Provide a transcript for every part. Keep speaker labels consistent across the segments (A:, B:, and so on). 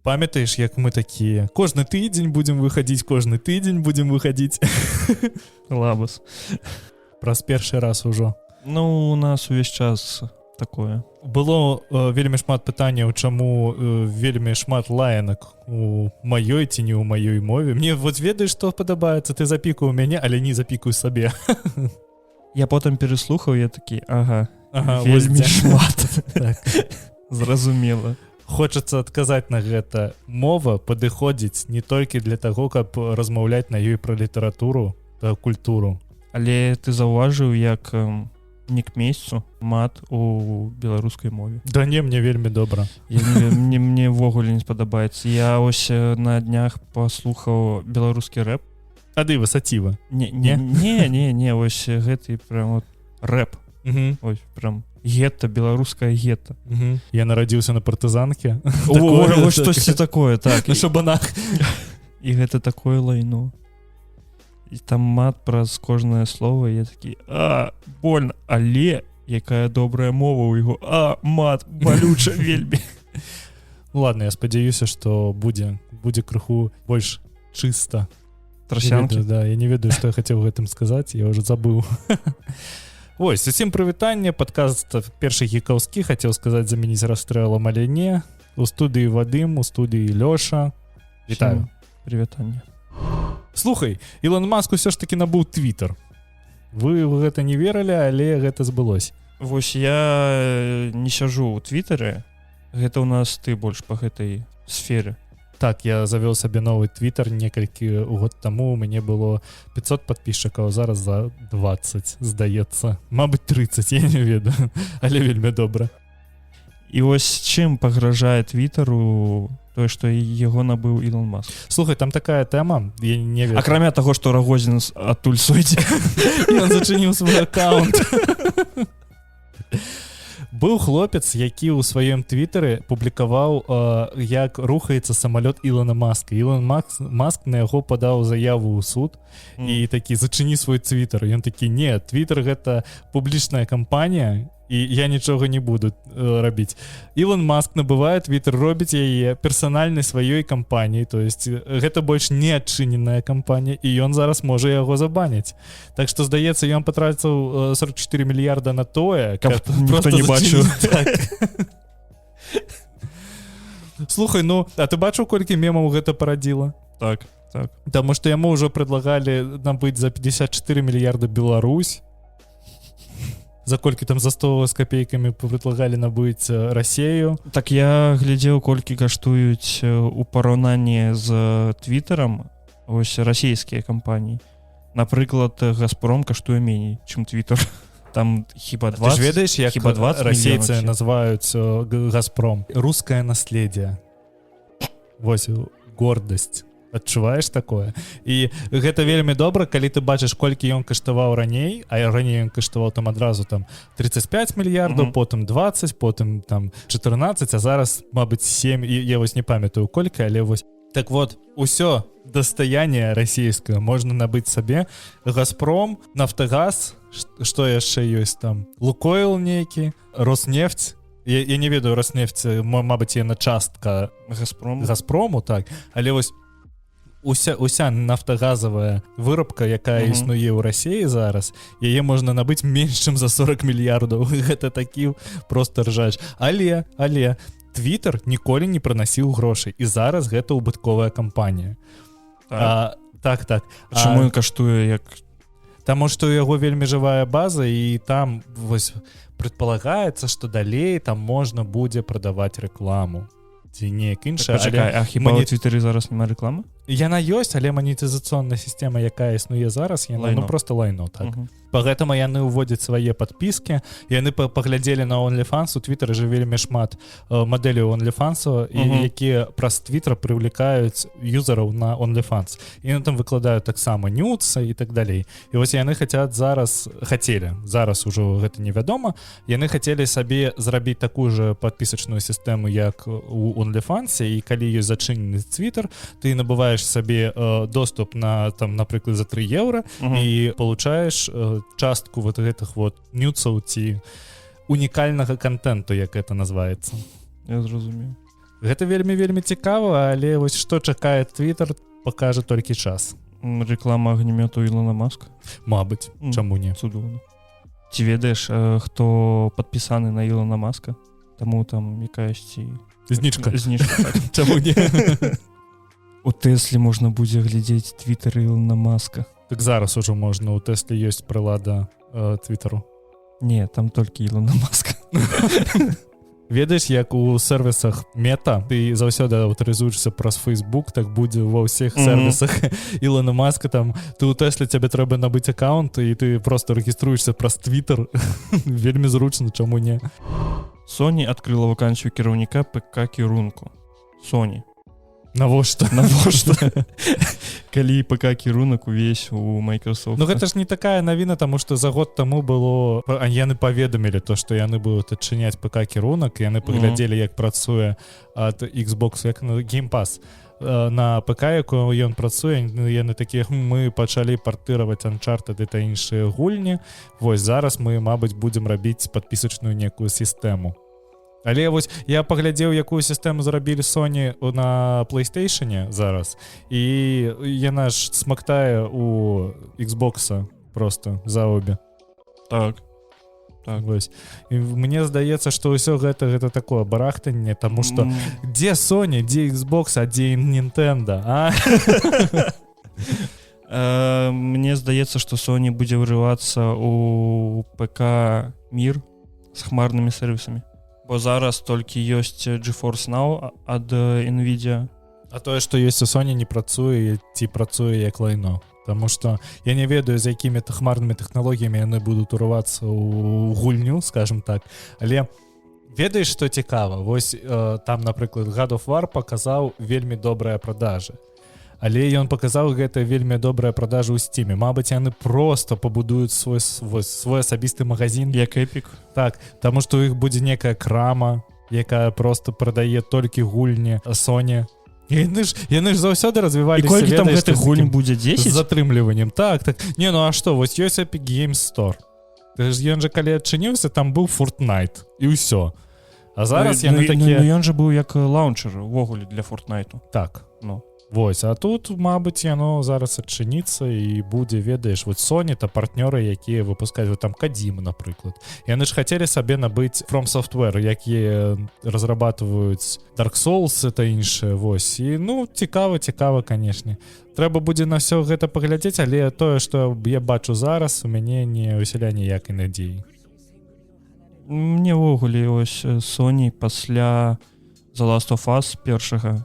A: Памятаеш, як мы такія: кожны тыдзень будзем выхадзіць, кожны тыдзень будзем выхадзіць.
B: Лабас.
A: Праз першы раз ужо.
B: Ну, у нас увесь час такое.
A: Было вельмі шмат пытанняў, чаму вельмі шмат лаянак у маёй ці не ў маёй мове. Мне вот, ведаеш, што падабаецца? Ты запікаў мяне, але не запікаю сабе.
B: Я потым пераслухаў, я такі: ага,
A: ага, вось
B: вельмі
A: дзе.
B: шмат.
A: Так.
B: Зразумела.
A: Хочацца адказаць на гэта: мова падыходзіць не толькі для таго, каб размаўляць на ёй пра літаратуру та культуру.
B: Але ты заўважыў, як не к месяцу мат у беларускай мове?
A: Да не, мне вельмі добра.
B: Я не, мне ўвогуле не спадабаецца. Я ось на днях паслухаў беларускі рэп.
A: Адыва саціва?
B: Не, не, не, не, не, ось гэты прям вот рэп. Ось прям гета, беларуская гета.
A: Я нарадзіўся на партызанке.
B: О, штосьці такое, так.
A: На шабанах.
B: І гэта такое лайно, і там мат праз кожнае слово. Я такі: а, больно, але якая добрая мова у яго, а мат балюча вельмі.
A: Ну ладно, я спадзяюся, что будзе крыху больш чыста.
B: Трасянкі.
A: Не ведаю, да, я не ведаю, што я хацеў гэтым сказаць, я уже забыў. Вось, усім прывітанне, падкаст «Першы гікаўскі», хацеў сказаць «Замяніць расстрэлам», але не. У студыі Вадым, у студыі Лёша. Вітаю.
B: Прывітанне.
A: Слухай, Ілон Маск усё ж таки набыў Твиттер. Вы ў гэта не верылі, але гэта збылось.
B: Вось я не сяжу ў твиттары, гэта ў нас ты больш по гэтай сферы.
A: Так, я завёў сабе новы твиттер некалькі год таму, у мяне было 500 подписчикаў, зараз за 20, здаецца. Мабыць, 30, я не ведаю, але вельмі добра.
B: І вось чым пагражае твиттеру тое, што яго набыў Ілон Маск?
A: Слухай, там такая тэма, я не ведаю.
B: Акрамя таго, што Рагозін адтуль сойдзе.
A: Ён зачыніў свой аккаунт. Быў хлопец, які ў сваём твиттары публікаваў, як рухаецца самалёт Ілона Маска. Ілон Маск на яго падаў заяву ў суд і такі: «Зачыні свой твиттер». Ён такі: «Не, твиттер — гэта публічная кампанія, і я нічога не буду рабіць». Ілон Маск набывае твиттер, робіць яе персанальнай сваёй кампаніі, то есть гэта больш не адчыненая кампанія, і ён зараз можа яго забаніць. Так што, здаецца, ён патраціў 44 мільярда на тое,
B: каб ніхто не бачыў.
A: Зачыніць. Так. Слухай, ну а ты бачыў, колькі мемаў гэта парадзіла?
B: Так.
A: Таму што яму ўжо предлагали набыць за 54 мільярда Беларусь. За колькі там, за 100 з копейкамі предлагали набыць Расею.
B: Так, я глядзеў, колькі каштуюць у параўнанні з твиттером ось расійскія кампаніі. Напрыклад, Газпром каштуе меней, чым твиттер, там хіба
A: 20,
B: 20.
A: Ты ж ведаеш, як
B: хіба 20
A: расейцы
B: мільёнаў.
A: называюць Газпром? Русское наследие. Вось гордасць, адчуваеш такое? І гэта вельмі добра, калі ты бачыш, колькі ён каштаваў раней. А раней ён каштаваў там адразу там 35 мільярдаў, потым 20, потым там 14, а зараз, мабыць, 7, і я вось не памятаю колькі, але вось. Так вот, усё дастаяние расійскае можна набыць сабе: Газпром, Нафтагаз, што яшчэ ёсць там, Лукойл нейкі, Роснефть. Я не ведаю, Роснефть, мабыць, яна частка
B: Газпром.
A: Газпрому, так. Але вось уся нафтагазавая вырабка, якая існуе ў Расіі зараз, яе можна набыць менш чым за 40 мільярдаў. Гэта такі просто ржач. Але Twitter ніколі не прынасіў грошай, і зараз гэта убытковая кампанія.
B: Так.
A: А, так.
B: Чаму
A: А,
B: ён каштуе як
A: Таму што ў яго вельмі жывая база, і там вось предполагается, что далей там можна будзе прадаваць рэкламу ці неяк іншае.
B: Так, пачакай, а хіба ў твиттары зараз няма рэкламы?
A: Яна ёсць, але манетызацыйная сістэма, якая існуе зараз, яна, ну,
B: Лайно.
A: просто лайно, так. Поэтому яны ўводзяць свае подписки. Яны паглядзелі на OnlyFans. У твиттера же вельмі шмат мадэляў OnlyFans, і якія праз твиттер прывлекаюць юзараў на OnlyFans, і яны там выкладаюць таксама нюцы і так далей. І вось яны хотят зараз, хацелі, зараз ужо гэта невядома, яны хацелі сабе зрабіць такую же подпісачную сістэму, як у OnlyFans, і калі ёсць зачынены твиттер, ты набываеш сабе доступ на там, напрыклад, за 3 еўра і получаешь частку вот гэтых вот нюцаў ці унікальнага контенту, як это называется.
B: Я зразумеў.
A: Гэта вельмі, вельмі цікава, але вось што чакае Twitter, пакажа толькі час.
B: Рэклама агнемёту Ілона Маска.
A: Мабыць. Чаму не?
B: Цудоўна. Ці ведаеш, хто падпісаны на Ілона Маска, таму там якаясьці
A: Зніжка.
B: Зніжка, так.
A: Чаму не?
B: У Тэсле можна будзе глядзець твиттер Ілона Маска.
A: Так зараз ужо можна, у Тэсле ёсць прылада твиттеру.
B: Не, там толькі Ілона Маска.
A: Ведаеш, як у сервісах Мета ты заўсёды аўтарызуешся праз Facebook, так будзе ва ўсіх сервісах Ілона Маска. Там ты у Тэсле, цябе трэба набыць аккаунт, і ты просто рэгіструешься праз Twitter. Вельмі зручна, чаму не?
B: Sony адкрыла вакансію кіраўніка ПК кірунку. Sony.
A: Навошта?
B: Навошта, калі ПК кірунак увесь у Microsoft?
A: Ну, гэта ж не такая навіна, таму што за год таму было, а яны паведамілі то, што яны будуць адчыняць ПК кірунак. Яны паглядзелі, як працуе ад Xbox, як на Game Pass на ПК, якую ён працуе. Ну, яны такія: «Хм, мы пачалі партыраваць Uncharted та іншыя гульні, вось зараз мы, мабыць, будзем рабіць падпісачную некую сістэму». Але вось я паглядзеў, якую сістэму зрабілі Sony на PlayStation зараз, і яна ж смактае у Xbox просто за обе.
B: Так.
A: Вось. І мне здаецца, што ўсё гэта такое барахтанне, таму што дзе Sony, дзе Xbox, а дзе Nintendo, а?
B: Мне здаецца, што Sony будзе ўрывацца у ПК мир з хмарнымі сервісамі, бо зараз толькі ёсць GeForce Now ад Nvidia.
A: А тое, што ёсць у Sony, не працуе ці працуе як лайно. Таму што я не ведаю, з якімі хмарнымі тэхналогіямі яны будуць урывацца ў гульню, скажем так. Але ведаеш, што цікава? Вось там, напрыклад, God of War паказаў вельмі добрыя продажы. Але ён паказаў гэта вельмі добрая продажа ў Стиме. Мабыць, яны просто пабудуюць свой асабісты магазин.
B: Як Epic.
A: Так, таму што у іх будзе некая крама, якая просто прадае толькі гульні Sony. Яны ж заўсёды развіваліся,
B: І колькі там
A: ведаеш,
B: гэтых
A: з
B: гульень
A: такім
B: будзе?
A: з
B: 10?
A: затрымліваннем. Так. Не, ну а што, вось ёсць Epic Games Store. Ты ж, ён жа калі адчыніўся, там быў Fortnite і ўсё. А зараз
B: ну,
A: яны
B: ну,
A: такія.
B: Ну, ён жа быў як лаунчер увогуле для Фортнайту.
A: Так.
B: Ну.
A: Вось, а тут, мабыць, яно зараз адчыніцца і будзе, ведаеш, вот Sony та партнёры, якія выпускаюць, вот там Кадзіма, напрыклад. Яны ж хацелі сабе набыць From Software, якія разрабатываюць Dark Souls это іншае, вось. І, ну, цікава, цікава, канешне. Трэба будзе на ўсё гэта паглядзець, але тое, што я бачу зараз, у мяне не ўсяля ніякай надзеі.
B: Мне ўвогуле ось Sony пасля The Last of Us першага,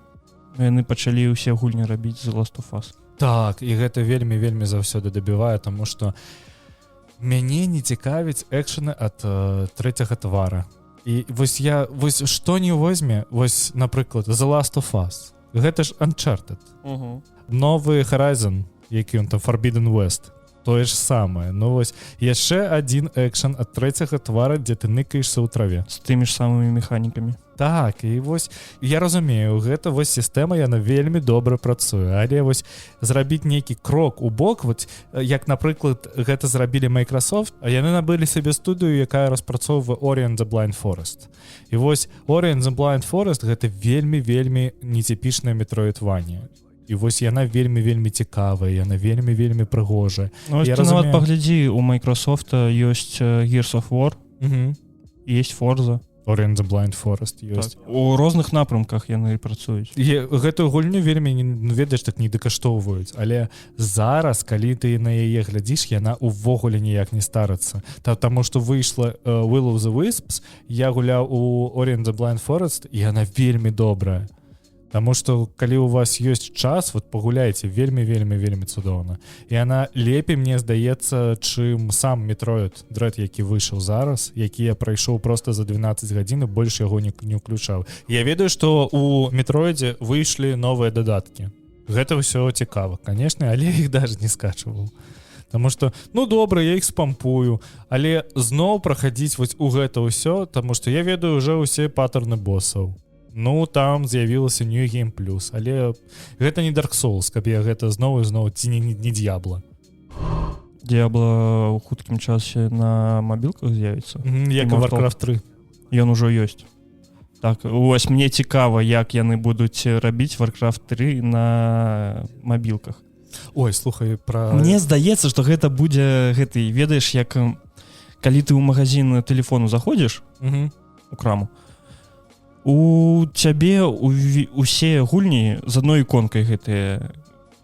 B: яны пачалі ўсе гульні рабіць The Last of Us.
A: Так, і гэта вельмі, вельмі заўсёды дабівае, таму што мяне не цікавіць экшаны ад трэцяга твара. І вось я, вось што не возьме, вось, напрыклад, The Last of Us. Гэта ж Uncharted. Новы Horizon, які ён там, Forbidden West, тое ж самае. Ну вось яшчэ адзін экшан ад трэцяга твара, дзе ты ныкаешся ў траве.
B: З тымі ж самымі механікамі.
A: Так, і вось я разумею, гэта вось сістэма, яна вельмі добра працуе, але вось зрабіць нейкі крок у бок, вот як, напрыклад, гэта зрабілі Microsoft, а яны набылі сабе студыю, якая распрацоўвае Ori and the Blind Forest. І вось Ori and the Blind Forest — гэта вельмі, вельмі нетипічная метроидванія. І вось яна вельмі, вельмі цікавая, яна вельмі, вельмі прыгожая.
B: Ну,
A: Я
B: я нават
A: разумею.
B: паглядзі, у Microsoft ёсць Gears of War, есть Forza.
A: Ori and the Blind Forest ёсць.
B: Так. У розных напрамках яны працуюць.
A: І гэтую гульню вельмі не, ну, ведаеш, так не дакаштоўваюць, але зараз, калі ты на яе глядзіш, яна увогуле ніяк не старацца, таму што выйшла Will of the Wisps, я гуляў у Ori and the Blind Forest, і яна вельмі добрая. Таму што калі у вас ёсць час, вот пагуляйце, вельмі, вельмі, вельмі цудоўна, і она лепей, мне здаецца, чым сам Metroid Dread, які выйшаў зараз, які я прайшоў просто за 12 гадзін і больш яго не ўключаў. Я ведаю, што у Метроідзе выйшлі новыя дадаткі, гэта ўсё цікава, конечно, але іх даже не скачивал. Таму что, ну, добра, я іх спампую, але зноў прахадзіць вось у гэта ўсё, таму что я ведаю уже ўсе паттерны босаў. Ну, там з'явілася New Game Plus, але гэта не Dark Souls, каб я гэта зноў і зноў, ці не Д'ябла.
B: Д'ябла ў хуткім часе на мабілках з'явіцца.
A: Як і
B: Immortal.
A: Warcraft 3.
B: Ён ужо ёсць. Так, ось мне цікава, як яны будуць рабіць Warcraft 3 на мабілках.
A: Ой, слухай, про
B: Мне здаецца, что гэта будзе гэты, ведаеш, як калі ты ў магазин телефону заходзіш, у краму, у цябе усе гульні з адной іконкай гэтыя.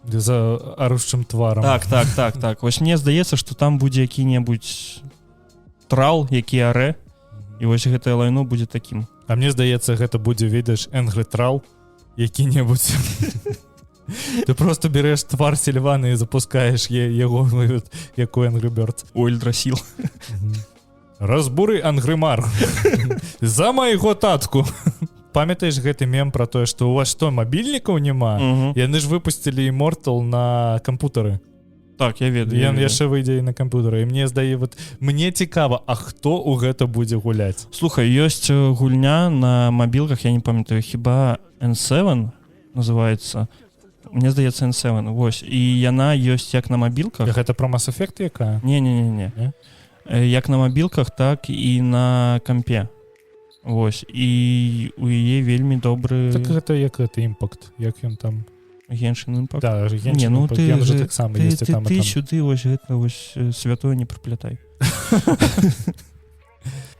A: За арушчым тварам.
B: Так, вось мне здаецца, что там будзе які-небудзь трал, які арэ, і вось гэтае лайно будзе такім.
A: А мне здаецца, гэта будзе, ведаеш, angry трал які-небудзь. Ты просто берешь твар Сільваны і запускаеш яго, як у Angry Birds.
B: Ольдрасіл.
A: Разбуры Ангрымар за майго татку. Памятаеш гэты мем про тое, что у вас что, мабільнікаў няма? Яны ж выпусцілі Immortal на кампутары.
B: Так, я ведаю.
A: Ён яшчэ выйдзе і на кампутары, і мне здае, вот мне цікава, а хто у гэта будзе гуляць?
B: Слухай, ёсць гульня на мабілках, я не памятаю, хіба N7 называется, мне здаецца, N7. Вось, і яна ёсць як на мабілках.
A: Гэта про Mass Effect якая?
B: не не не не
A: Не?
B: Як на мабілках, так і на кампе. Вось, і у яе вельмі добры
A: Так гэта як гэта Impact, як ён там?
B: Genshin Impact?
A: Да, Genshin
B: Не, ну
A: Impact,
B: ты
A: ён же таксама
B: ты,
A: ёсць і
B: ты,
A: там, і
B: ты
A: там.
B: сюды вось гэта вось святое не праплятай.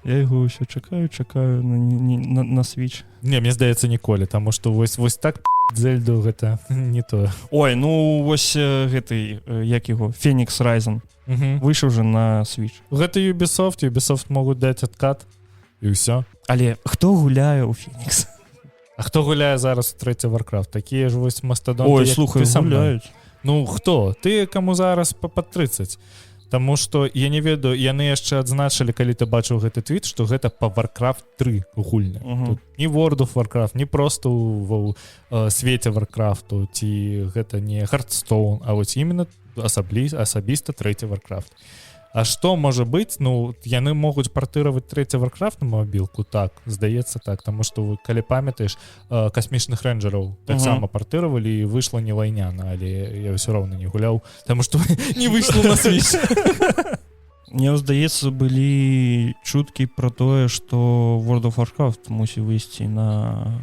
B: Я яго ўсё чакаю, чакаю на, не, на Switch.
A: Не, мне здаецца, ніколі, таму што вось так Зельду, гэта не то.
B: Ой, ну вось гэты, як яго, Fenyx Rising выйшаў уже на Switch.
A: Гэта Ubisoft могуць даць адкат, і ўсё.
B: Але хто гуляе ў Фенікс?
A: А хто гуляе зараз у трэці Warcraft? Такія ж вось мастадонты,
B: Ой,
A: як
B: слухай,
A: ты са мной.
B: гуляюць.
A: Ну хто ты, каму зараз па 30? Таму что я не ведаю, яны яшчэ адзначылі, калі ты бачыў гэты твіт, что гэта по Warcraft 3 гульня. Тут не World of Warcraft, не просто ў свеце Warcraftу, ці гэта не Hearthstone, а вось именно асабіста трэці Warcraft. А что можа быць? Ну, яны могуць партыраваць трэці Warcraft на мабілку, так, здаецца, так, таму что вы калі памятаеш, касмічных рэнджераў таксама партыравалі, і выйшла не лайняна, але я ўсё роўна не гуляў, таму что не выйшла на Switch.
B: Мне здаецца, былі чуткі про тое, что World of Warcraft мусіць выйсці на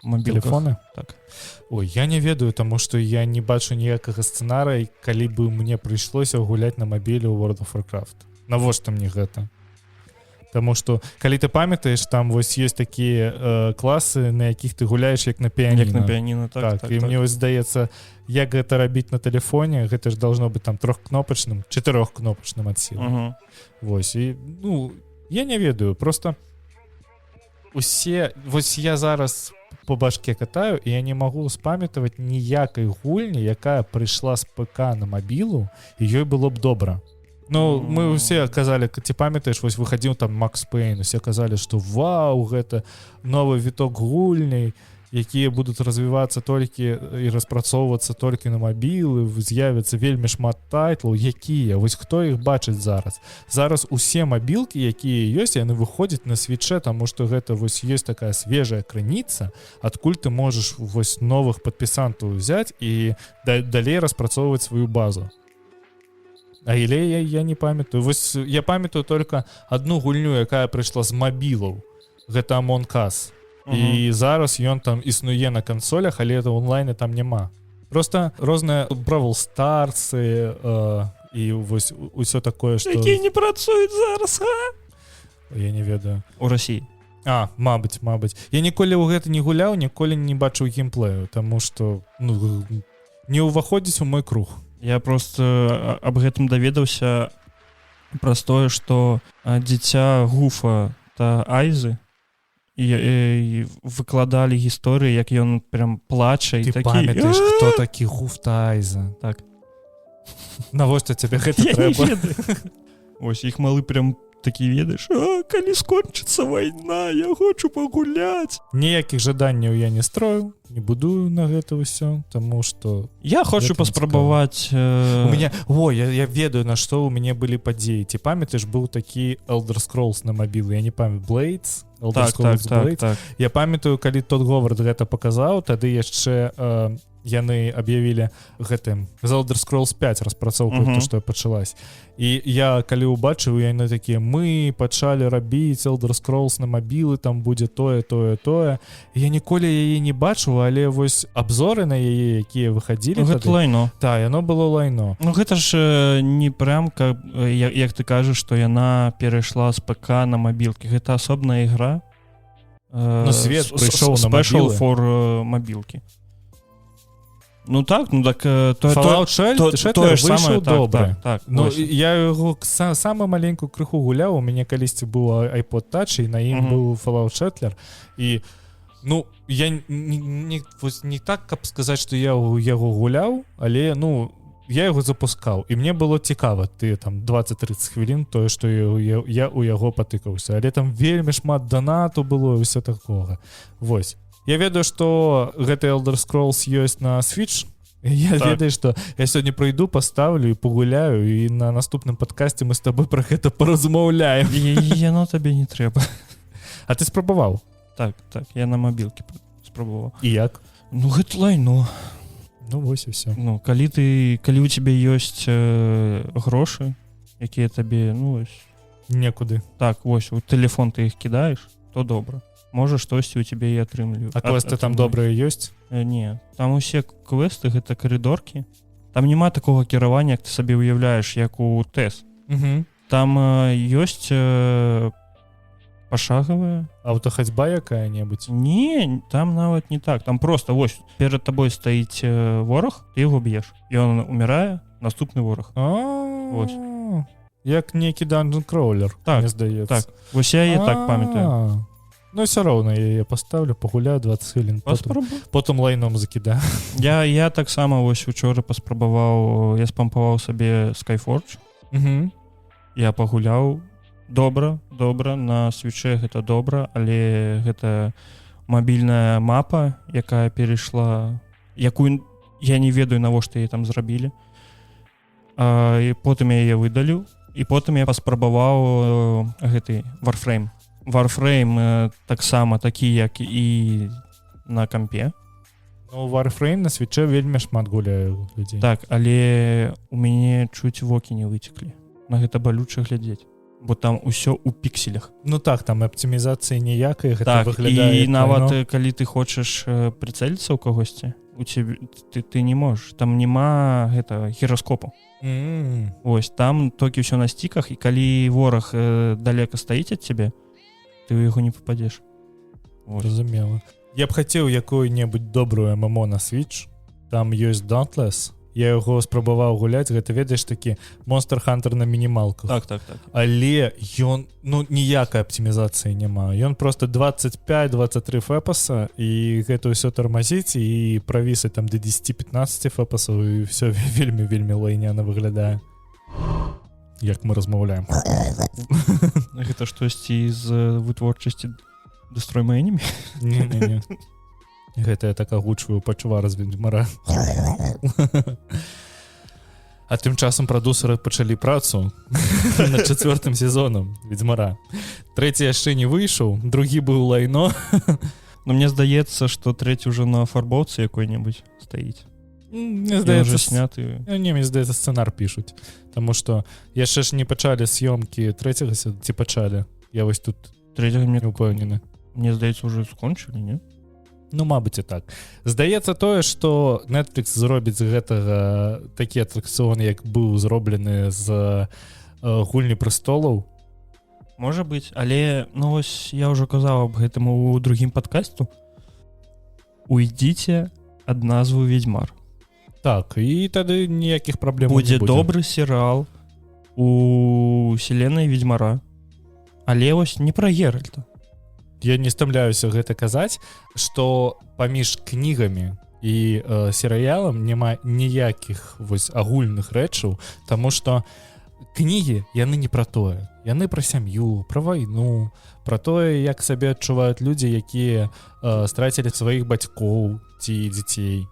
B: мабілках.
A: Телефоны?
B: Так.
A: Ой, я не ведаю, таму что я не бачу ніякага сцэнара, і калі бы мне прыйшлося гуляць на мабіле ў World of Warcraft, навошта мне гэта? Таму что калі ты памятаеш, там вось есть такія класы, на якіх ты гуляеш як на піаніна.
B: Як на піаніна, так.
A: Так, і мне вось здаецца, як гэта рабіць на телефоне? Гэта ж должно быть там трохкнопачным, чатырохкнопачным ад сілы. Вось, і ну я не ведаю, просто усе, вось я зараз по башке катаю, і я не магу успамятаваць ніякай гульні, якая прыйшла з ПК на мабілу і ёй было б добра. Ну, мы усе казалі, ці памятаеш, вось выхадзіў там Макс Пейн, усе казалі, што вау, гэта новы віток гульняй, якія будуць развівацца толькі і распрацоўвацца толькі на мабілы, з'явіцца вельмі шмат тайтлаў, якія вось хто іх бачыць зараз? Зараз усе мабілкі, якія ёсць, яны выходзяць на свіче, таму что гэта вось есть такая свежая крыніца, адкуль ты можаш вось новых падпісантаў взять і далей распрацоўваць сваю базу. А или я не памятаю, вось я памятаю только одну гульню, якая прыйшла з мабілаў, гэта Among Us, і зараз ён там існуе на кансолях, але это онлайна там няма, просто розныя Бравл Старсы і вось усё такое, что
B: Якія не працуюць зараз, а?
A: Я не ведаю.
B: У Росіі.
A: А, мабыць, я ніколі ў гэта не гуляў, ніколі не бачыў геймплею, таму что, ну, не ўваходзіць у мой круг.
B: Я просто аб гэтым даведаўся праз тое, што дзіця Гуфа та Айзы і выкладалі гісторыі, як ён прям плача і
A: Ты
B: такі:
A: памятаеш, хто такі Гуф та Айза?
B: Так.
A: Навошта цябе гэта
B: Я не
A: трэба?
B: ведаю. Ось іх малы прям такі, ведаеш: «А, калі скончыцца вайна, я хочу пагуляць».
A: Ніякіх жаданняў я не строю, не будую на гэта ўсё, таму что
B: Я хочу
A: Гэта не
B: паспрабаваць
A: у меня, о, я ведаю, на што у мяне былі падзеі. Ці памятаеш, быў такі Elder Scrolls на мабілы, я не памятаю, Blades, Elder
B: Так, так,
A: Scrolls
B: так,
A: Blades.
B: так.
A: Я памятаю, калі тот Говард гэта паказаў, тады яшчэ Яны аб'явілі гэтым The Elder Scrolls 5 распрацоўку, то што пачалась. І я калі убачыў, яны такія: «Мы пачалі рабіць Elder Scrolls на мабілы, там будзе тое, тое, тое». Я ніколі яе не бачыў, але вось обзоры на яе, якія выхадзілі
B: Ну, гэта
A: тады,
B: лайно.
A: Та, яно было лайно.
B: Ну, гэта ж не прям как, як ты кажаш, што яна перайшла з ПК на мабілкі. Гэта асобная игра.
A: Ну, свет прыйшоў на
B: special
A: мабілы.
B: for мабілкі. Ну так, ну так то,
A: Fallout Shelter
B: то, тое ж
A: выйшаў
B: самае, так,
A: добра.
B: Так,
A: Ну,
B: вось.
A: я яго самую маленькую крыху гуляў. У мяне калісьці быў iPod Touch, і на ім быў Fallout Shelter, і ну, я не, вось, не так, каб сказаць, што я ў яго гуляў, але, ну, я яго запускаў, і мне было цікава ты там 20-30 хвілін, тое, што я у яго патыкаўся, але там вельмі шмат данату было і ўсё такога. Вось я ведаю, што гэты Elder Scrolls ёсць на Switch. Я ведаю, што я сёння прыйду, паставлю і пагуляю, і на наступным падкасці мы с тобой про гэта паразмаўляем.
B: Яно табе не трэба.
A: А ты спрабаваў?
B: Так, я на мабілкі спрабаваў.
A: І як?
B: Ну, гэта лайно.
A: Ну вось і все.
B: Ну, калі у тебе ёсць грошы, якія табе, ну вось,
A: Некуды.
B: Так, вось, у телефон ты іх кідаеш, то добра, можа, штосьці у тебе і атрымліваю.
A: А квесты там добрыя ёсць?
B: Не, там усе квесты — гэта карыдоркі, там няма такога кіравання, як ты сабе уяўляеш, як у ТЭС. Там ёсць пашагавая
A: Аўтахадзьба якая-небудзь?
B: Не, там нават не так. Там просто вось перад табой стаіць вораг, ты его б'еш, ён умирае, наступны вораг. Вось.
A: Як нейкі dungeon crawler.
B: Так,
A: мне здаецца.
B: Так, вось я яе так памятаю.
A: Ну, все роўна я яе паставлю, пагуляю 20 хвілін, потым,
B: Паспрабуй.
A: потым лайном закідаю.
B: Я таксама вось учора паспрабаваў, я спампаваў сабе Skyforge. Я пагуляў, добра, добра, на свече гэта добра, але гэта мабільная мапа, якая перайшла, якую я не ведаю, навошта яе там зрабілі. І потым я яе выдаліў, і потым я паспрабаваў гэты Warframe. Warframe таксама такі, як і на кампе.
A: Ну, Warframe на свече вельмі шмат гуляю людзей.
B: Так, але у мяне чуць вокі не выцеклі, на гэта балюча глядзець, бо там усё ў пікселях.
A: Ну так, там аптымізацыі ніякай, гэта
B: Так,
A: выглядае
B: і
A: як
B: нават
A: лайно.
B: Калі ты хочаш прыцэліцца ў кагосьці, у цябе ты не можаш, там няма гэта гіраскопу. Ось там толькі ўсё на сціках, і калі вораг далёка стаіць ад цябе, ты ў яго не попадзеш.
A: Зразумела. Я б хацеў якую-небудзь добрую ММО на Switch. Там ёсць Dauntless, я яго спрабаваў гуляць, гэта, ведаеш, такі Monster Hunter на мінімалках.
B: Так.
A: Але ён, ну, ніякай аптымізацыі няма, ён просто 25-23 фэпаса, і гэта ўсё тармазіць і правісы там до 10-15 фэпасаў, і все вельмі, вельмі лайняна выглядае, як мы размаўляем.
B: Гэта штосьці з вытворчасці Destroy My Enemy?
A: Не, не, не. Гэта я так агучваю пачвара з «Ведзьмара». А тым часам прадусары пачалі працу над чацвёртым сезонам «Ведзьмара». Трэці яшчэ не выйшаў, другі быў лайно.
B: Но мне здаецца, что трэці уже на афарбоўцы якой-небудзь стаіць.
A: Мне
B: здаецца,
A: здаецца,
B: сняты.
A: Не, мне здаецца, сцэнар пішуць. Таму што яшчэ ж не пачалі съёмкі трэцяга ці пачалі. Я вось тут
B: Трэцяга мне
A: не упэўнены.
B: Мне здаецца, уже скончылі, не?
A: Ну, мабыць, і так. Здаецца тое, што Netflix зробіць з гэтага такі атракцыён, як быў зроблены з «Гульні престолаў».
B: Можа быць, але, ну вось, я ўжо казаў аб гэтым у другім падкасту: уйдзіце ад назву «Ведьмар».
A: Так, і тады ніякіх праблем
B: Будзе
A: не будзе.
B: Добры серыал у вселенной «Ведьмара», але вось не пра Геральта.
A: Я не стамляюся гэта казаць, што паміж кнігамі і серыялам няма ніякіх вось агульных рэчаў, таму што кнігі, яны не пра тое. Яны пра сям'ю, пра вайну, пра тое, як сабе адчуваюць людзі, якія страцілі сваіх бацькоў ці дзяцей.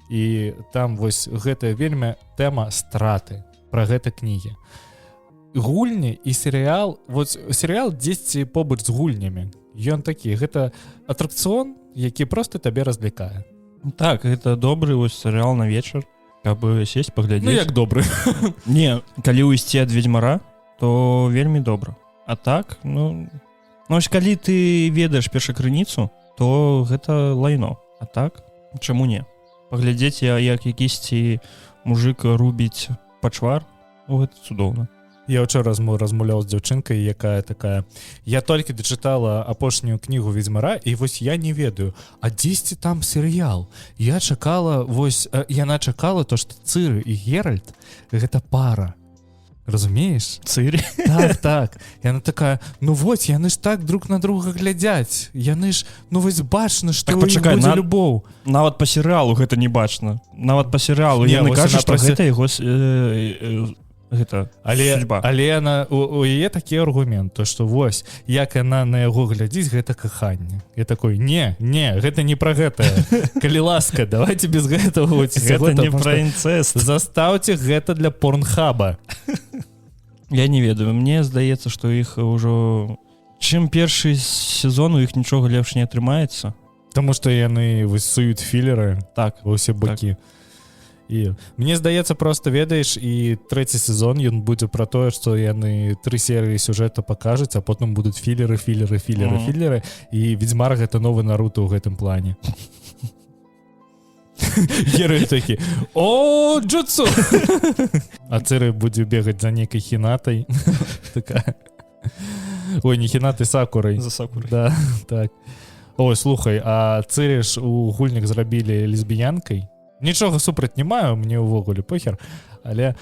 A: І там вось гэтая вельмі тэма страты, пра гэта кнігі. Гульні і серыял, вот серыял дзесьці побач з гульнямі, ён такі, гэта атракцыон, які просто табе развлекае.
B: Так, гэта добры вось серыал на вечар, каб сесть, паглядзець.
A: Ну, як добры?
B: Не, калі уйсці ад «Ведзьмара», то вельмі добра. А так, ну ось калі ты ведаеш першакрыніцу, то гэта лайно. А так, чаму не паглядзець, як якісьці мужик рубіць пачвар? Ну, гэта цудоўна.
A: Я учора размаўляў з дзяўчынкай, якая такая: «Я толькі дачытала апошнюю кнігу «Ведзьмара», і вось я не ведаю, а дзесьці там серыял. Я чакала, вось яна чакала то, што Цыры і Геральт — гэта пара, разумееш?»
B: Цырі?
A: Так, яна такая: «Ну вось яны ж так друг на друга глядзяць, яны ж, ну вось бачна, што
B: Так, пачакай,
A: любоў».
B: Нават па серыалу гэта не бачна, нават па серыалу.
A: Не,
B: Яны
A: вось
B: кажуць,
A: яна
B: што гэта яго гэта
A: Але
B: судьба.
A: Але она у яе такі аргумент, то что вось як яна на яго глядзіць, гэта каханне. Я такой: «Не, не, гэта не пра гэтае, калі ласка, давайте без гэтага». Вось,
B: Гэта не
A: таму
B: пра
A: што
B: інцэст.
A: Застаўце гэта для Порнхаба.
B: Я не ведаю, мне здаецца, што іх ўжо, чым першы сезон, у іх нічога лепш не атрымаецца.
A: Таму что яны вось суюць філеры ва ўсе бакі. І мне здаецца, просто, ведаеш, і трэці сезон, ён будзе пра тое, што яны тры серыі сюжэта пакажуць, а потым будуць філеры, філеры, філеры, філеры. І «Ведзьмар» — гэта новы «Нарута» ў гэтым плане. Герой такі: «О, джутсу!» А Цыры будзе бегаць за нейкай Хінатай такая. Ой, не Хінаты, Сакурай.
B: За Сакурай.
A: Да, так. Ой, слухай, а Цыры ж у гульнях зрабілі лесбіянкай. Нічога супраць не маю, мне ўвогуле похер, але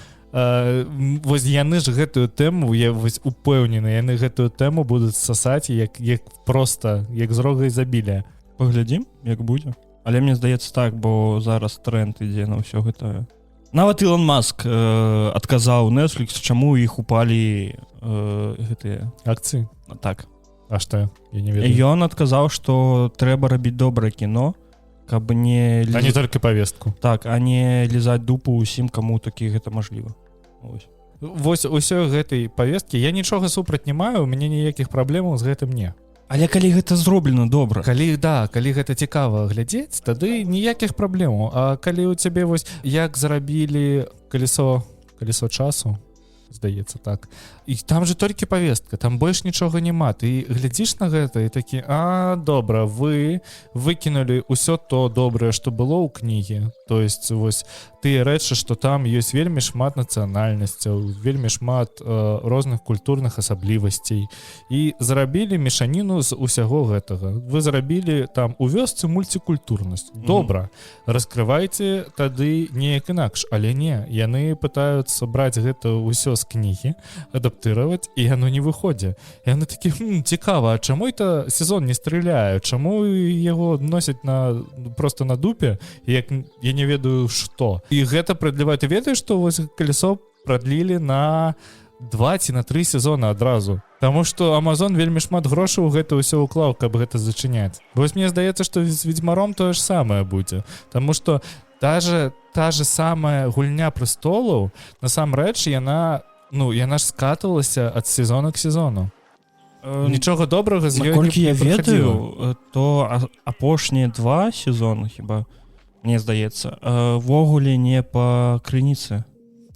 A: вось яны ж гэтую тэму, я вось упэўнены, яны гэтую тэму будуць сасаць як просто як з рога изобилия.
B: Паглядзім, як будзе, але мне здаецца, так, бо зараз тренд ідзе на ўсё гэта. Нават Ілон Маск адказаў Netflix, чаму іх упалі гэтыя
A: акцыі.
B: Так.
A: А што, я не ведаю.
B: Ён адказаў, што трэба рабіць добрае кіно, каб не
A: А не только повестку.
B: Так, а не лізаць дупу усім, каму такі гэта мажліва. Ось.
A: Вось усё гэтай павесткі я нічога супраць не маю, у мяне ніякіх праблемаў з гэтым не.
B: Але калі гэта зроблена добра.
A: Калі, да, калі гэта цікава глядзець, тады ніякіх праблемаў. А калі у цябе вось як зрабілі Калесо часу, здаецца, так, і там же толькі павестка, там больш нічога няма. Ты глядзіш на гэта і такі: «А добра, вы выкінулі ўсё то добрае, што было ў кнігі». То есть вось тыя рэчы, што там ёсць вельмі шмат нацыянальнасцяў, вельмі шмат розных культурных асаблівасцей, і зрабілі мешаніну з усяго гэтага. Вы зрабілі там у вёсцы мульцікультурнасць. Добра, раскрывайце тады неяк інакш. Але не, яны пытаюцца браць гэта ўсё з кнігі, адаптыраваць, і яно не выходзе. Яны такі: Цікава, а чаму это сезон не стреляе, чаму яго носяць на просто на дупе, як я не ведаю что?» І гэта продлевают. Ты ведаеш, что вось Колесо продлили на два ці на три сезона адразу? Таму что Amazon вельмі шмат грошаў у гэта ўсё ўклаў, каб гэта зачыняць. Вось мне здаецца, что з «Ведзьмаром» тое ж самае будзе. Таму что та же самая «Гульня престолаў», насамрэч, яна, ну, яна ж скатывалася ад сезона к сезону. Нічога добрага з ёй
B: Наколькі
A: не
B: я
A: прыходзіла.
B: ведаю, то апошнія два сезоны хіба, мне здаецца, увогуле не па крыніцы.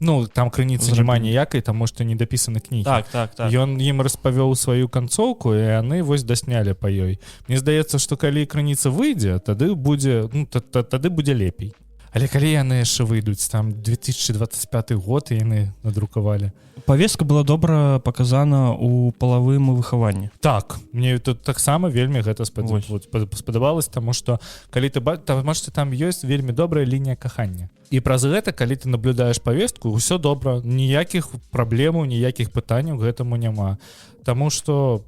A: Ну, там крыніцы няма
B: Зрабілі.
A: ніякай, таму што не дапісаны кнігі.
B: Так.
A: Ён ім распавёў сваю канцоўку, і яны вось даснялі па ёй. Мне здаецца, што калі крыніца выйдзе, тады будзе, ну, тады будзе лепей. Але калі яны яшчэ выйдуць, там 2025 год, і яны надрукавалі.
B: Павестка была добра паказана у палавым выхаванні.
A: Так, мне тут таксама вельмі гэта
B: Вось.
A: спадабалось, таму что калі ты там, что там ёсць вельмі добрая лінія кахання, і праз гэта, калі ты наблюдаеш павестку, ўсё добра, ніякіх праблемаў, ніякіх пытанняў гэтаму няма. Таму что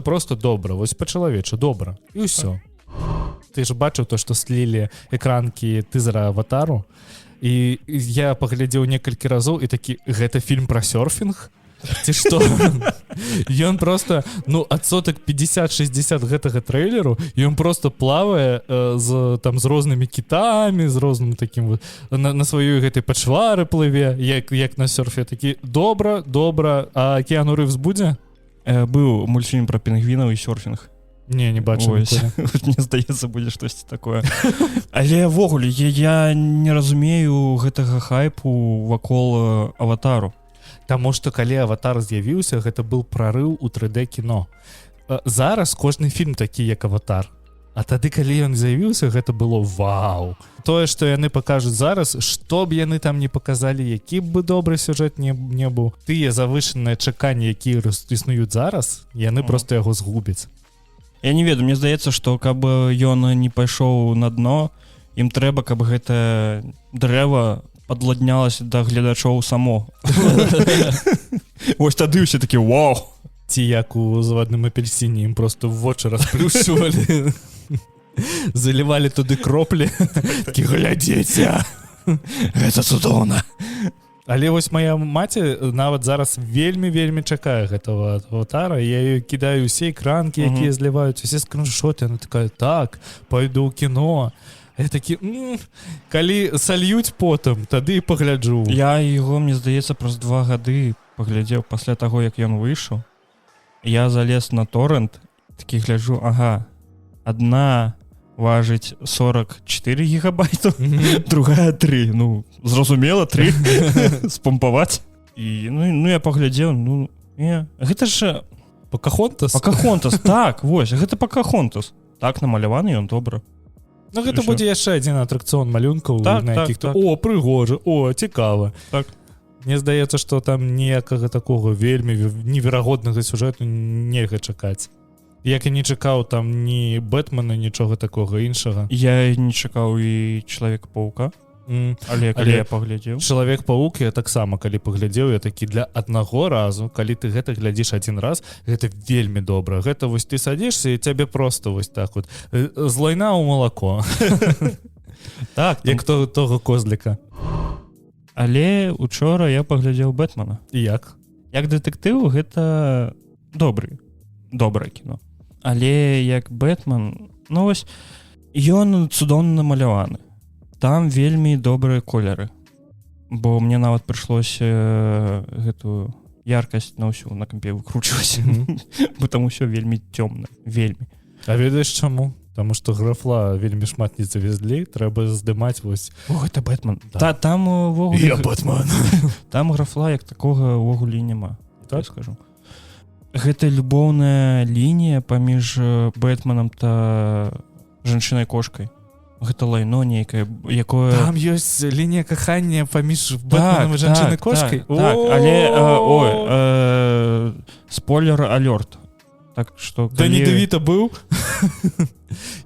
A: просто добра, вось па-чалавечу добра, і ўсё. Ты ж бачыў то, што слілі экранкі тызера «Аватару», і я паглядзеў некалькі разоў і такі: «Гэта фільм пра сёрфінг ці што?» Ён просто, ну, адсотак 50-60 гэтага трэйлеру ён просто плавае з там з рознымі кітамі, з розным таким вот, на сваёй гэтай пачвары плыве, як на сёрфе. Такі: «Добра, добра, а Кіану Рыўз будзе?»
B: Быў мультфільм пра пінгвінаў і сёрфінг.
A: Не, не бачу.
B: Вось. Мне здаецца, будзе штосьці такое. Але ўвогуле я не разумею гэтага хайпу вакол «Аватару».
A: Таму что калі «Аватар» з'явіўся, гэта был прорыў у 3D кіно. Зараз кожны фільм такі, як «Аватар». А тады, калі ён з'явіўся, гэта было вау. Тое, што яны пакажуць зараз, што б яны там не паказалі, які б бы добры сюжэт не быў, тыя завышаныя чаканні, якія існуюць зараз, яны просто яго згубяць.
B: Я не ведаю, мне здаецца, што каб ён не пайшоў на дно, ім трэба, каб гэта дрэва падладнялася да гледачоў само. Вось тады ўсе такі: «Вау!»
A: Ці як у «Завадным апельсіне», ім просто в вочы расплюшчвалі, залівалі туды кроплі. Такі: «Глядзіце,
B: гэта цудоўна!»
A: Але вось моя маці нават зараз вельмі, вельмі чакае гэтага «Аватара». Я ёй кідаю усе экранкі, якія зліваюць, усе скрыншоты. Она такая: «Так, пойду ў кіно». Я такі: Калі сальюць потым, тады і пагляджу».
B: Я яго, мне здаецца, праз 2 гады паглядзеў пасля таго, як ён выйшаў. Я залез на торрент, такі гляджу: ага, одна важыць 44 гігабайту, другая 3. Ну, зразумела, 3 спампаваць. І ну я паглядзеў, ну не, гэта ж
A: «Пакахонтас».
B: «Пакахонтас», так, вось гэта «Пакахонтас», так, намаляваны ён добра.
A: Ну, гэта
B: Усё.
A: будзе яшчэ адзін атракцыон малюнкаў, на якіх о, прыгожа, о, цікава. Мне здаецца, што там ніякага такога вельмі неверагоднага сюжэту нельга чакаць. Як і не чакаў там ні «Бэтмена», нічога такога іншага.
B: Я не чакаў і «Чалавека паука», але калі я паглядзеў.
A: «Чалавек паук» я таксама калі паглядзеў, я такі: для аднаго разу, калі ты гэта глядзіш адзін раз, гэта вельмі добра. Гэта вось ты садзішся і цябе просто вось так вот з лайна ў малако. Як то того козліка.
B: Але учора я паглядзеў «Бэтмана».
A: І як?
B: Як дэтэктыў гэта добры добрае кіно, але як «Бэтман», ну вось ён цудоўна намаляваны, там вельмі добрыя колеры, бо мне нават прыйшлося гэтую яркасць на ўсю на кампе выкручваць, бо там усё вельмі цёмна, вельмі.
A: А ведаеш чаму? Таму что графла вельмі шмат не завезлі, трэба здымаць вось.
B: О, гэта «Бэтман».
A: Да.
B: Та там увогуле
A: «Бэтман».
B: Там графла як такога увогуле няма.
A: Так?
B: Так, скажу, гэта любоўная лінія паміж «Бэтманам» та жанчынай кошкай, гэта лайно нейкае, якое
A: Там ёсць лінія кахання паміж «Бэтменам» і жанчынай кошкай?
B: Так, але ой, спойлер алерт, так что
A: Да не Дэвіта быў.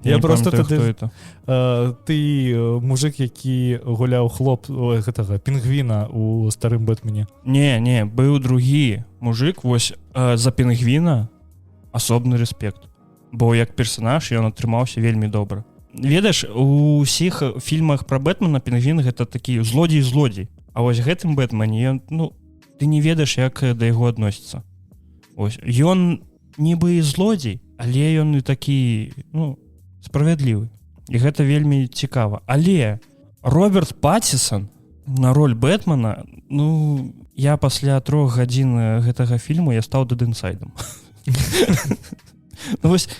B: Я
A: Я
B: не
A: просто
B: памятаю,
A: тады
B: хто это.
A: Ты мужик, які гуляў хлоп, ой, гэтага пінгвіна у старым «Бэтмене».
B: Не, быў другі мужик. Вось за пінгвіна асобны рэспект, бо як персонаж ён атрымаўся вельмі добра. Ведаеш, у усіх фільмах про «Бэтмана» пінгвін гэта такі злодзей, злодзей, А вось гэтым «Бэтмане» ён, ну, ты не ведаеш, як да яго адносіцца. Ось ён нібы і злодзей, але ён і такі, ну, справядлівы, і гэта вельмі цікава. Але Роберт Пацісон на роль «Бэтмана», ну, я пасля 3 гадзін гэтага фільму я стаў dead inside ам. Ну, вось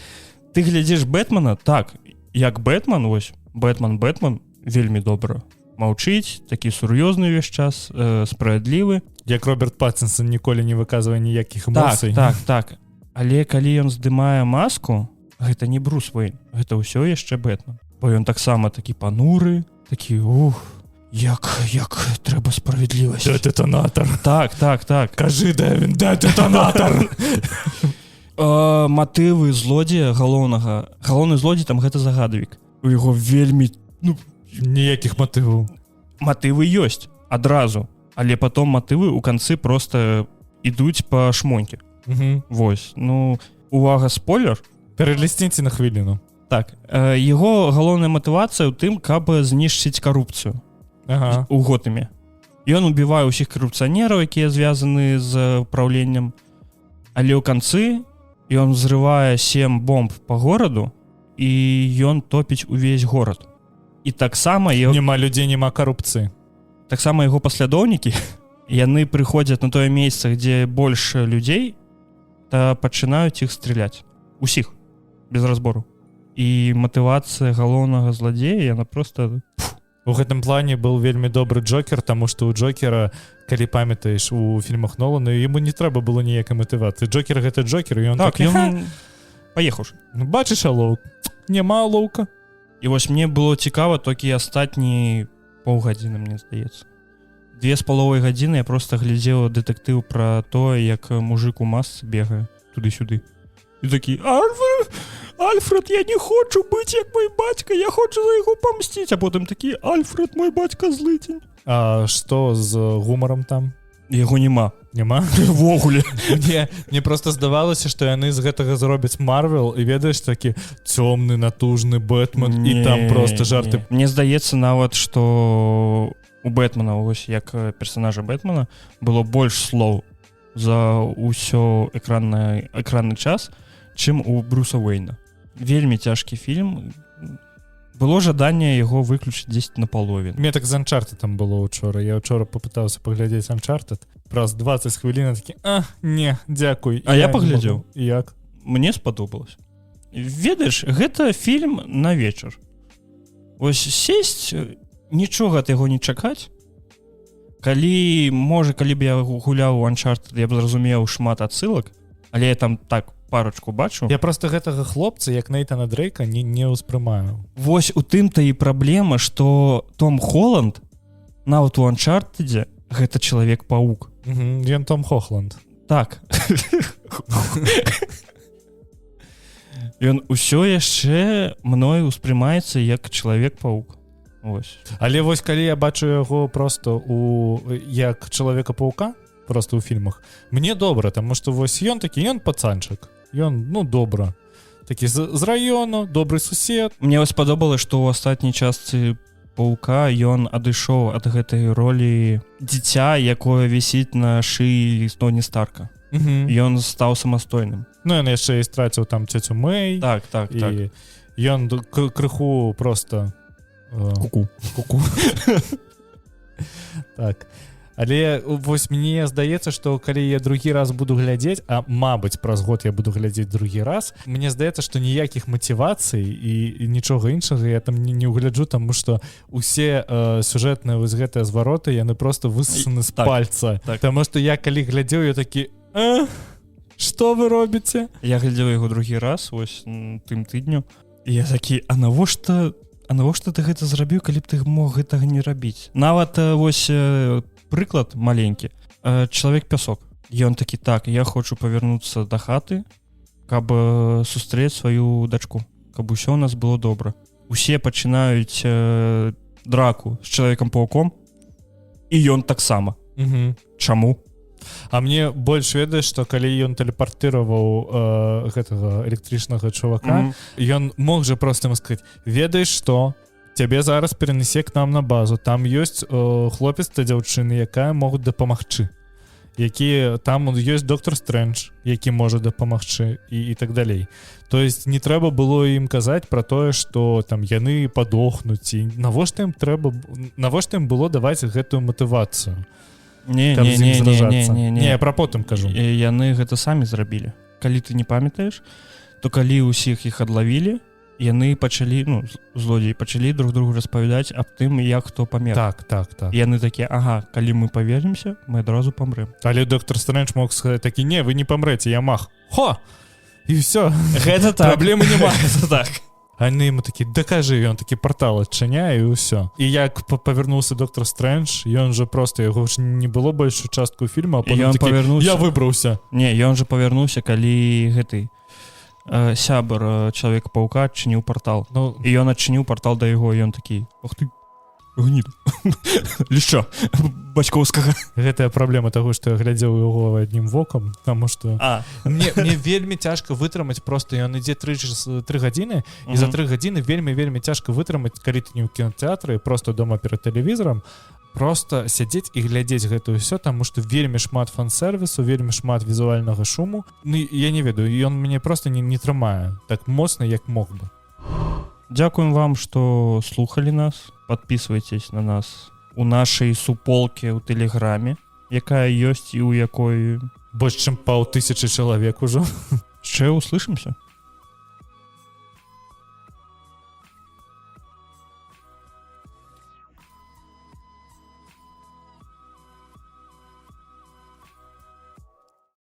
B: ты глядзіш «Бэтмана», так, як «Бэтман», вось «Бэтман», «Бэтман» вельмі добра маўчыць, такі сур'ёзны ўвесь час, справядлівы.
A: Як Роберт Паттынсон ніколі не выказвае ніякіх
B: Так.
A: эмоцый.
B: Так, але калі ён здымае маску, гэта не Брус Уэйн, гэта ўсё яшчэ «Бэтман», бо ён таксама такі пануры, такі: «Ух, як трэба справядлівасць».
A: Дэ дэтанатар?
B: Так.
A: Кажы, Дэвін, дэ дэтанатар?
B: Матывы злодзея галоўнага, галоўны злодзей там гэта загадавік, у яго вельмі, ну,
A: Ніякіх матываў.
B: Матывы ёсць адразу, але потом матывы у канцы просто ідуць па шмоньке. Вось, ну, увага, спойлер.
A: Пералісніце на хвіліну.
B: Так, яго галоўная матывацыя ў тым, каб знішчыць карупцыю у Готэме. Ён убівае ўсіх карупцыянераў, якія звязаны з праўленнем, але ў канцы ён взрывае сем бомб по гораду, і ён топіць увесь горад, і таксама его
A: Няма людзей, няма карупцыі.
B: Таксама яго паслядоўнікі, яны прыходзяць на тое месца, дзе больш людзей, та пачынаюць іх стреляць усіх. Без разбору. І матывацыя галоўнага зладзея, яна просто
A: У гэтым плане был вельмі добры Джокер, таму што у Джокера, калі памятаеш, у фільмах Нолана ему не трэба было ніякай матывацыі. Джокер — гэта Джокер, і он
B: так
A: такі:
B: ён паехаў.
A: «Ну, бачыш алоўк, няма алоўка».
B: І вось мне было цікава толькі астатні паўгадзіны, мне здаецца. 2,5 гадзіны я просто глядзеў дэтэктыў пра то, як мужик у масцы бегае туды-сюды. І такі: «Альфред, Альфред, я не хочу быць як мой бацька, я хочу за яго памсціць», а потым такі: «Альфред, мой бацька злыдзень».
A: А что з гумаром там?
B: Яго няма.
A: Няма?
B: Увогуле.
A: Мне просто здавалася, што яны з гэтага зробяць Марвел, і ведаеш, такі цёмны, натужны Бэтмен, і там просто жарты.
B: Не. Мне здаецца нават, что у Бэтмена, ось як персонажа Бэтмена, было больш слоў за ўсё экранны час, чым у Бруса Уэйна. Вельмі цяжкі фільм, было жаданне яго выключыць 10 на палове.
A: Мне так з Uncharted там было учора. Я учора попытался паглядзець Uncharted, праз 20 хвілін такі: «А, не, дзякуй».
B: А я
A: не
B: паглядзеў.
A: магу. Як?
B: Мне спадобалось. Ведаеш, гэта фільм на вечар. Ось сесть, нічога ад яго не чакаць. Калі, можа, калі б я гуляў у Uncharted, я б зразумеў шмат адсылак, але я там так парочку бачу.
A: Я просто гэтага хлопца як Нейтана Дрейка не ўспрымаю.
B: Вось у тым-то і праблема, что Том Холланд нават у Uncharted гэта чалавек паук.
A: Ён Том Хохланд.
B: Так, ён усё яшчэ мною успрымаецца як чалавек паук. Ось.
A: Але вось калі я бачу яго просто у як чалавека паука просто ў фільмах, мне добра, таму што вось ён такі, ён пацанчык, ён, ну, добра такі, з раёну, добры сусед.
B: Мне вось спадобалось, што ў астатняй частцы паука ён адышоў ад гэтай ролі дзіця, якое вісіць на шыі Тоні Старка. Ён стаў самастойным.
A: Ну, ён яшчэ і страціў там цёцю Мэй.
B: Так.
A: І ён крыху просто
B: Куку.
A: Куку. Так, але вось мне здаецца, што калі я другі раз буду глядзець, а мабыць, праз год я буду глядзець другі раз, мне здаецца, што ніякіх матывацый і нічога іншага я там не угляджу, таму што усе сюжэтныя вось гэтыя звароты, яны просто высосаны з пальца. Таму што я калі глядзеў, я такі: «Что вы робіце?»
B: Я глядзеў яго другі раз вось тым тыдню, і я такі: А навошта ты гэта зрабіў, калі б ты мог гэтага не рабіць?» Нават вось прыклад маленькі: чалавек пясок. Ён такі: «Так, я хочу павярнуцца да хаты, каб сустрэць сваю дачку, каб усё у нас было добра». Усе пачынаюць драку з чалавекам пауком, і ён таксама. Чаму?
A: А мне больш, ведаеш, што калі ён тэлепартыраваў гэтага электрычнага чувака, ён мог же просто ему сказать: «Ведаеш што, цябе зараз перанесе к нам на базу, там ёсць хлопец та дзяўчыны, якая могуць дапамагчы, які там ёсць доктор Стрэндж, які можа дапамагчы», і так далей. То есть не трэба было ім казаць про тое, что там яны падохнуць, і навошта ім трэба, навошта ім было даваць гэтую матывацыю,
B: Не,
A: каб
B: не,
A: з ім
B: не, не,
A: зражацца?
B: не, не,
A: Не, я пра потым кажу.
B: Яны гэта самі зрабілі. Калі ты не памятаеш, то калі ўсіх іх адлавілі, яны пачалі, ну, злодзеі пачалі друг другу распавядаць аб тым, як хто памер.
A: Так.
B: Яны такія: «Ага, калі мы паверымся, мы адразу памрэм».
A: Але доктор Стрэндж мог сказать такі: «Не, вы не памрэце, я маг». Хо, і все.
B: Гэта
A: Праблемы няма.
B: Гэта так.
A: Они ему такі: «Дакажы». Ён такі портал адчыняе, і ўсё. І як павярнуўся доктор Стрэндж, ён же просто, яго ж не было большую частку фільма, а потым
B: Ён
A: такі:
B: павярнуўся.
A: «Я выбраўся».
B: Не, ён же павярнуўся, калі гэты сябар чалавека паука адчыніў портал.
A: Ну.
B: І ён адчыніў портал да яго, і ён такі: «Ах ты гнід, лішча бацькоўскага».
A: Гэтая праблема таго, што я глядзеў яго аднім вокам, таму што
B: А
A: мне вельмі цяжка вытрымаць просто, ён ідзе 3 гадзіны, і за 3 гадзіны вельмі, вельмі цяжка вытрымаць, калі ты не ў кінотэатры, просто дома перад тэлевізорам, просто сядзець і глядзець гэта ўсё, таму што вельмі шмат фан-сервісу, вельмі шмат візуальнага шуму. Ну, я не ведаю, ён мяне просто не трымае так моцна, як мог бы.
B: Дзякуем вам, что слухали нас. Подписывайтесь на нас у нашай суполке ў тэлеграме, якая ёсць і у якой
A: больш чым паўтысячы чалавек ужо.
B: Яшчэ услышимся.